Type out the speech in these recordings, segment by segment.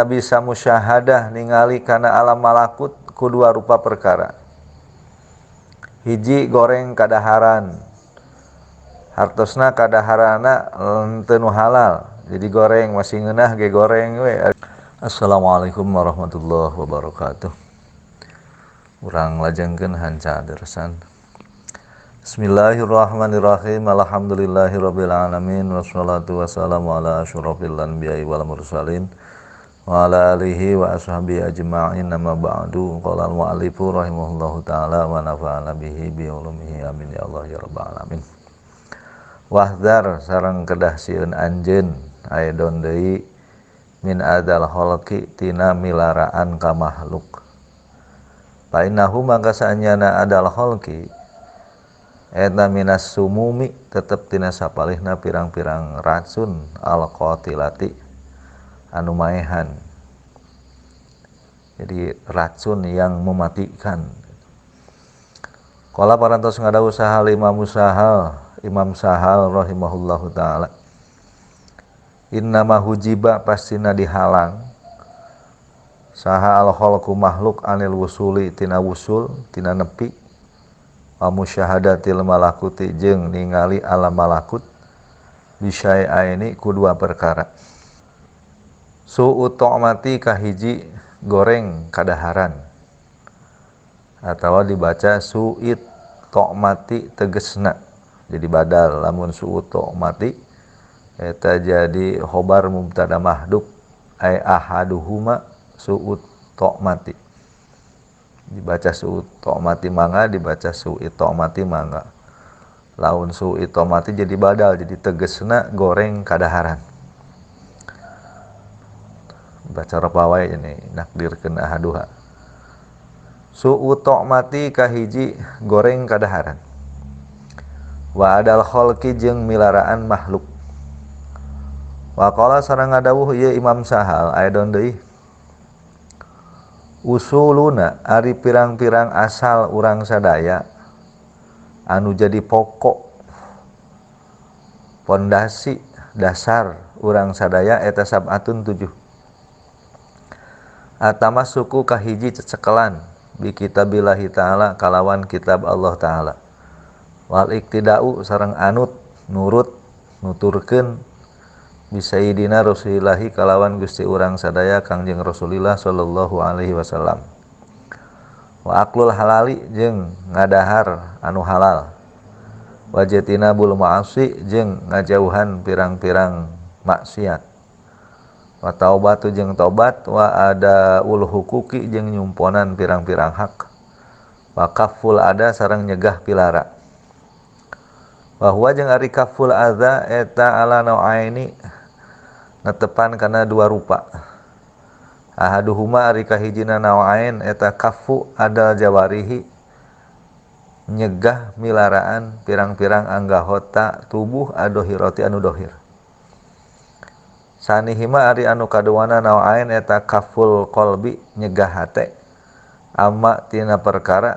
Tina bisa musyahadah ningali kana alam malakut ku dua rupa perkara. Hiji goreng kadaharan. Hartosna kadaharana teu nu halal. Jadi goreng masih ngeunah ge goreng we. Assalamualaikum warahmatullahi wabarakatuh. Urang lajengkeun hanca dersan. Bismillahirrahmanirrahim. Alhamdulillahirabbil alamin wassalatu wassalamu ala asyrafil anbiya'i wal mursalin wa ala alihi wa ashabihi ajma'in, amma ba'du. Qala al-mu'allifu rahimahullahu ta'ala wa nafa'ana bihi bi ulumihi, amin ya Allah ya rabbal alamin. Wahdar sareng kedah sieun anjeun aedon deui min adzal khalqi tina milaraan ka makhluk. Fa innahu mangka saanyana adal khalqi eta minas sumumi tetep tina sapalihna pirang-pirang racun al-qatilati anu maehan. Jadi racun yang mematikan. Qala parantos ngadawuh sahal Imam Sahal, Imam Sahal rahimahullahu taala. Innama hujiba pastina dihalang saha al-khalqu makhluk anil wusuli tina wusul tina nepi wa musyahadatil malakuti jeung ningali alam malakut bisyai'aini ku dua perkara. Su'u ta'mati kahiji goreng kadaharan atawa dibaca su'it ta'mati tegesna jadi badal. Lamun su'u ta'mati eta jadi khobar mubtada mahdhuf ay ahaduhuma su'ut ta'mati, dibaca su'ut ta'mati mangga, dibaca su'it ta'mati mangga. Lamun su'it ta'mati jadi badal, jadi tegesna goreng kadaharan. Baca ropa wae ini nakdirkeun ahaduha. Su'u ta'mati kahiji goreng kadaharan. Wa adal khalqi jeung milaraan makhluk. Wa qala sareng ngadawuh ieu Imam Sahal aedon deui usuluna ari pirang-pirang asal urang sadaya anu jadi pokok pondasi dasar urang sadaya eta sab'atun 7. Atama suku kahiji cecekelan bi kitabillahi ta'ala kalawan kitab Allah ta'ala. Wal iktida'u sareng anut nurut nuturkeun bi sayyidina Rasulillahi kalawan Gusti urang sadaya Kangjeng Rasulillah sallallahu alaihi wasallam. Wa aklul halali jeung ngadahar anu halal. Wajatina bul ma'asi jeung ngajauhan pirang-pirang maksiat. Wa taubatu jeung taubat, wa adaul huquqi jeung nyumponan pirang-pirang hak. Wa kaful ada sareng nyegah pilara. Wa huwa jeung ari kaful adza eta ala nauaini netepan kana dua rupa. Ahaduhuma ari kahijina nauain eta kafu adal jawarihi nyegah milaraan pirang-pirang anggahota tubuh adohiroti anu dohir. Sanihima ari anu kaduana nauain eta kaful qalbi nyegah hate amma tina perkara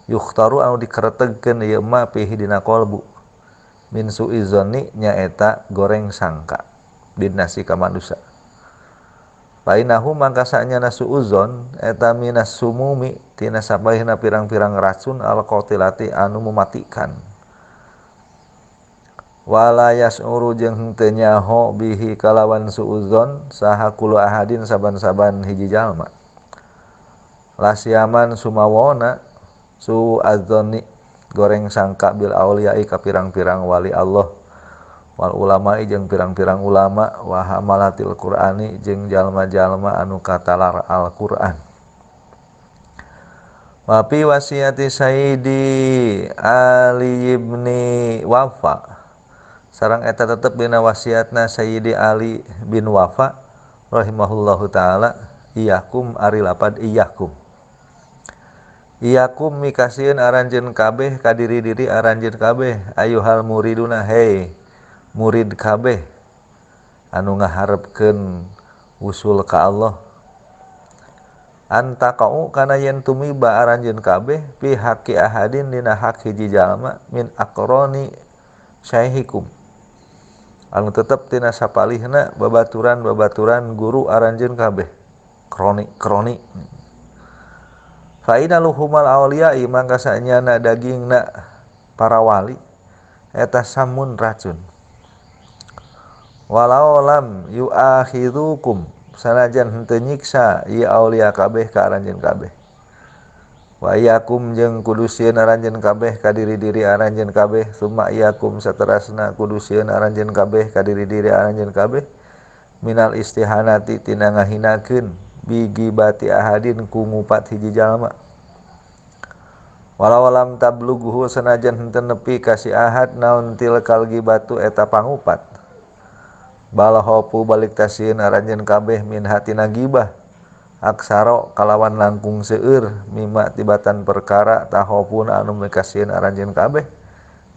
yukhtaru anu dikeretegkeun ieu ma fihi dina qalbu min suizonni nyaeta goreng sangka dinasi ka manusa. Fainahu mangka saenyana suuzon eta minas sumumi tina sapaihna pirang-pirang racun al-qatilati anu mematikan. Wala yas'uru jeung henteu nyaho bihi kalawan suuzon saha kulu ahadin saban-saban hiji jalma. Lasiaman sumawona su'adzoni goreng sangka bil auliyai ka pirang-pirang wali Allah wal ulama'i jeung pirang-pirang ulama wa hamalatil Qur'ani jeung jalma-jalma anu katalar Al-Qur'an. Wa fi wasiyati Sayyidi Ali ibn Wafa sareng eta tetep dina wasiatna Sayyidi Ali bin Wafa rahimahullahu taala iyakum ari lapad iyakum. Iyakum mikasieun aranjeun kabeh ka diri-diri aranjeun kabeh ayuhal muriduna hei murid kabeh anu ngaharepkeun usul ka Allah. Antaqau kana yen tumiba aranjeun kabeh fi haqqi ahadin dina hak hiji jalma min aqrani syaihikum Anu tetep tina sapalihna babaturan-babaturan guru aranjeun kabeh kroni-kroni. Fa inna luhumal awliya mangka sanyana dagingna para wali eta samun racun. Walau lam yu'akhidhukum sanajan henteu nyiksa ieu aulia kabeh ka aranjeun kabeh. Wa iyyakum jeung kudu sieun aranjeun kabeh ka diri-diri aranjeun kabeh, summa iyyakum saterasna kudu sieun aranjeun kabeh ka diri-diri aranjeun kabeh minal istihanati tina ngahinakeun bigibati ahadin ku ngupat hiji jalma. Walau lam tablughu sanajan henteu nepi ka si ahad naon tilkal gibatu eta pangupat. Balhopu balik tasieun aranjeun kabeh min hatina gibah aksaro kalawan langkung seueur mimma tibatan perkara tahopuna anu mikasieun aranjeun kabeh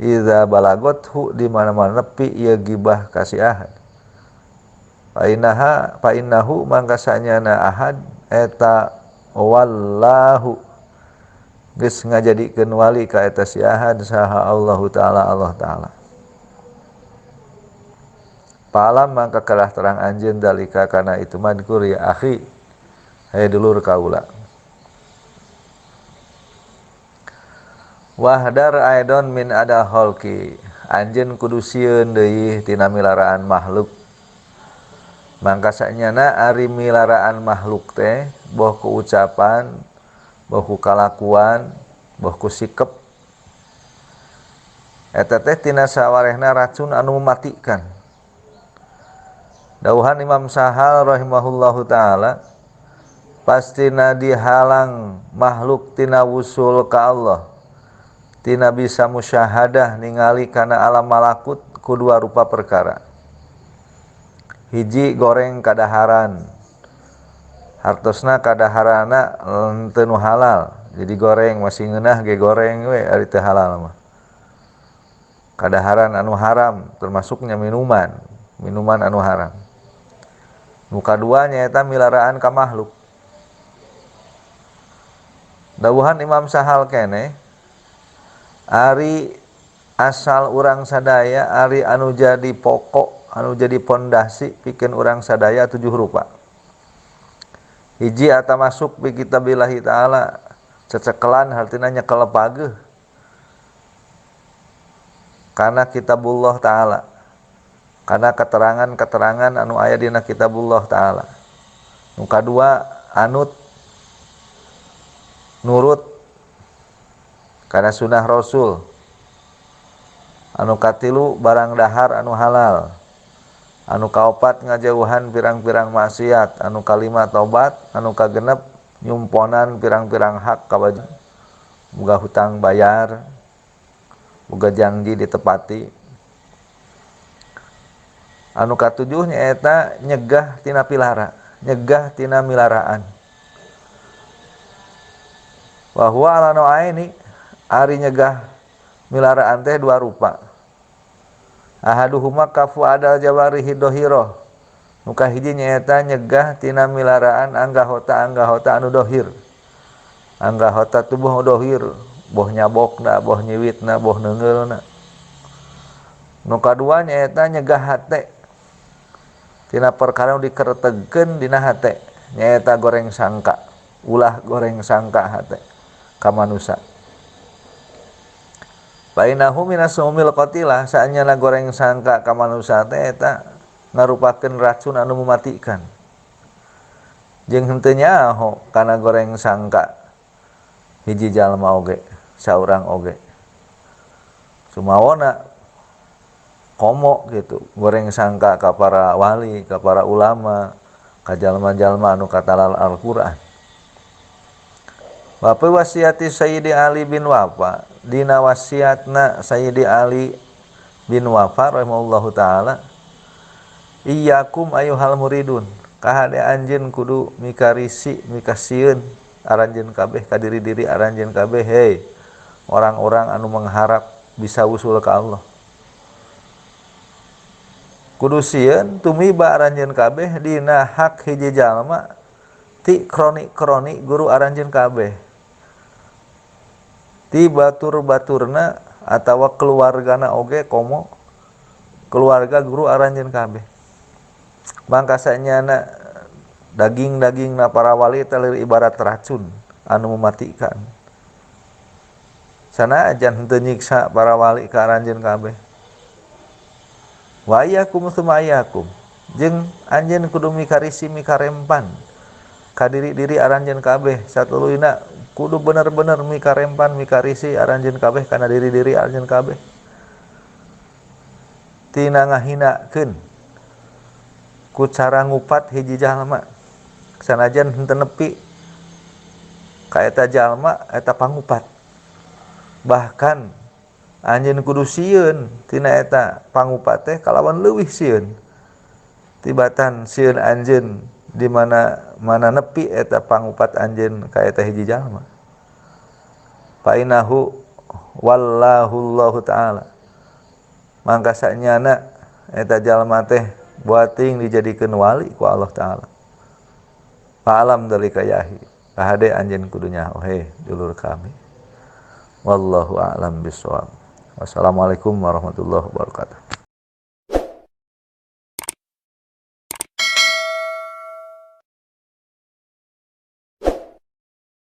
iza balagothu di mana-mana nepi ieu gibah ka si ahad. Fa innaha fa innahu mangka sanyana ahad eta wallahu geus ngajadikeun wali ka eta si ahad saha Allahu taala Allah taala. Palam mangka kalah terang anjeun dalika kana itu madkur ya akhi hai dulur kaula. Wahdar aidon min ada holki anjeun kudu sieun deui tina milaraan makhluk. Mangka sanyana ari milaraan makhluk teh boh ku ucapan, boh ku kalakuan, boh ku sikep eta teh tina sawarehna racun anu mematikan. Dauhan Imam Sahal rahimahullahu taala pastina dihalang makhluk tina wusul ka Allah, tina bisa musyahadah ningali kana alam malakut ku dua rupa perkara. Hiji goreng kadaharan, hartosna kadaharana teu nu halal, jadi goreng masih ngeunah ge goreng we ari teu halal mah. Kadaharan anu haram termasuknya minuman, minuman anu haram. Nu kadua nyaeta milaraan ka makhluk. Dawuhan Imam Sahal keneh ari asal urang sadaya ari anu jadi pokok anu jadi pondasi pikeun urang sadaya 7 rupa. Hiji ata masuk bi kitabillahi taala cecekelan hartina nyekel pageuh kana kitabullah taala, kana keterangan-keterangan anu aya dina kitabullah taala. Nu kadua anut nurut kana sunah rasul. Anu katilu barang dahar anu halal. Anu kaopat ngajauhan pirang-pirang maksiat. Anu kalima tobat. Anu kagenep nyumponan pirang-pirang hak kawajiban. Boga hutang bayar, boga janji ditepati. Anu katujuh nyaeta nyegah tina pilara, nyegah tina milaraan. Wa huwa ala nau'aini ari nyegah milaraan teh dua rupa. Ahaduhuma kafu adal jawarihi dohiroh. Nu kahiji nyaeta nyegah tina milaraan anggahota-anggahota anu dohir. Anggahota tubuh dohir, boh nyabokna, boh nyiwitna, boh neungeulna. Nu kadua nyaeta nyegah hate tina perkara nu dikeretegkeun dina hate, nyaeta goreng sangka, ulah goreng sangka hate ka manusa. Fa innahu minas sumil qatilah saanyana goreng sangka ka manusa teh eta ngarupakeun racun anu mematikan. Jeung henteu nyaho kana goreng sangka hiji jalma oge, saurang oge. Sumawona komo gitu, goreng sangka ka para wali, ka para ulama, ka jalma-jalma anu katalal Al-Qur'an. Wa fi wasiati Sayyidi Ali bin Wafa, dina wasiatna Sayyidi Ali bin Wafa rahimahullahu taala, iyyakum ayyuhal muridun, kahade anjeun kudu mikarisi mikasieun aranjeun kabeh ka diri-diri aranjeun kabeh, hei orang-orang anu mengharap bisa usul ka Allah. Kudu sieun tumiba aranjeun kabeh dina hak hiji jalma ti kroni-kroni guru aranjeun kabeh, ti batur-baturna atawa keluargana oge komo Keluarga guru aranjeun kabeh. Mangka sanyana daging-dagingna para wali teh ibarat racun anu mematikan. Sanajan henteu nyiksa para wali ka aranjeun kabeh. Wa iyyakum tsumma iyyakum. Jeung anjeun kudu mikarisi mikarempan ka diri-diri aranjeun kabeh satuluyna kudu bener-bener mikarempan mikarisi aranjeun kabeh kana diri-diri aranjeun kabeh. Tina ngahinakeun ku cara ngupat hiji jalma sanajan henteu nepi ka eta jalma eta pangupat. Bahkan anjeun kudu sieun tina eta pangupat teh kalawan leuwih sieun tibatan sieun anjeun di mana mana nepi eta pangupat anjeun ka eta hiji jalma. Fa innahu wallahullahu ta'ala. Mangka sanyana eta jalma teh buating dijadikeun wali ku Allah Ta'ala. Fa'alam dalika yahi. Kahade anjeun kudu nyaho heh dulur kami. Wallahu a'lam bissawab. Wassalamualaikum warahmatullahi wabarakatuh.